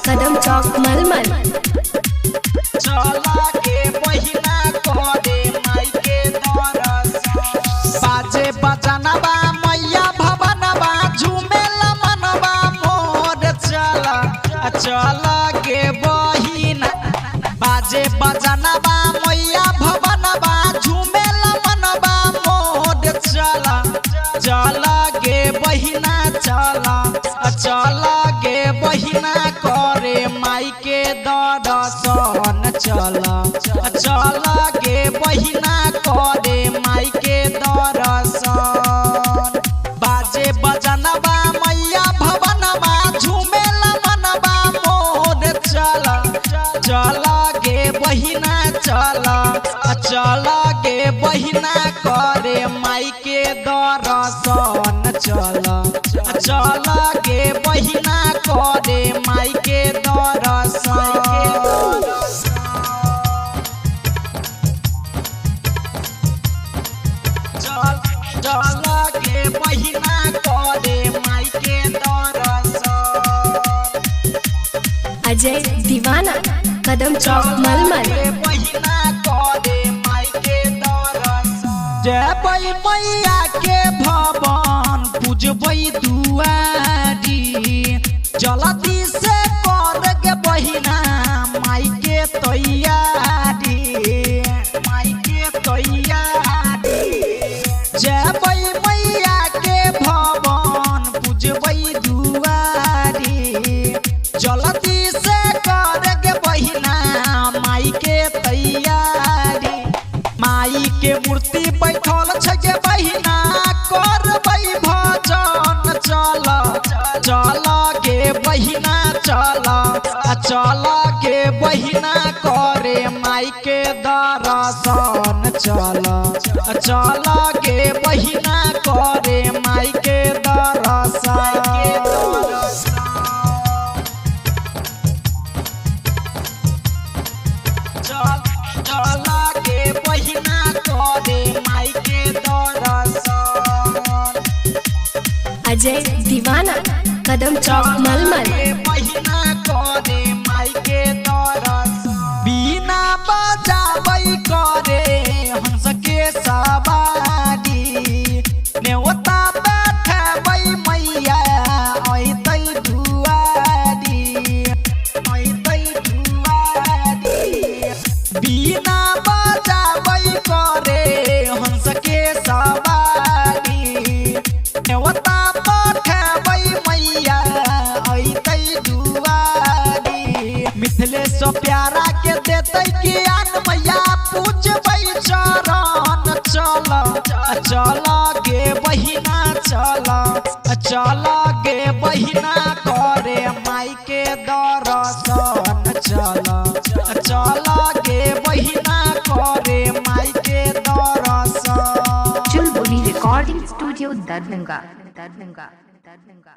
कदम चौक मलमल। चल गे बहिना करे माई के दर्शन। बाजे बजनबा मैया भवनबा झूमेला मनबा मोर चल चल गे बहिना। बाजे बजनबा मैया भवनबा झूमेला मनबा मोर चल चल गे बहिना चल चल गे बहिना करे माई के दर्शन। चल चल गे बहिना करे माई के दर्शन। बाजे बजनबा मैया भवनबा झूमेला मनबा मोर चल चल गे बहिना चल चल गे बहिना करे माई के दर्शन। चल चल गे बहिना करे माई के दर्शन। चल चल गे बहिना करे माई के दर्शन। अजय दीवाना कदम चौक मलमल। बहिना करे माई के दर्शन। जयबै मैया के भवन पूजबै दुआरी, जल्दी से कर गे बहिना माई के तैयारी, माई के तैयारी। जयबै मैया के भवन पूजबै दुआरी, जल्दी से कर गे बहिना माई के तैयारी। माई के मूर्ति बैठल छै गे बहिना करबै भजन। चल चल गे बहिना चल चल गे बहिना करे माई के दर्शन। चल चल गे बहिना करे माई के दर्शन। चल चल गे बहिना करे माई के दर्शन। अजय दीवाना कदम चौक मलमल। बहिना करे माई के दर्शन। बिना बजाबै करे हंस के सवारी, नेवता बैठबै मैया अइतै दुआरी, अइतै दुआरी। बिना बजाबै करे हंस के सवारी, नेवता बैठबै मैया अइतै दुआरी। मिथिलेश प्यारा के देतै ज्ञान मैया पूजबै चरण। चल चल गे बहिना चल चल गे बहिना करे माई के दर्शन। चल चल गे बहिना करे माई के दर्शन। Chulbuli recording studio Darbhanga Darbhanga Darbhanga.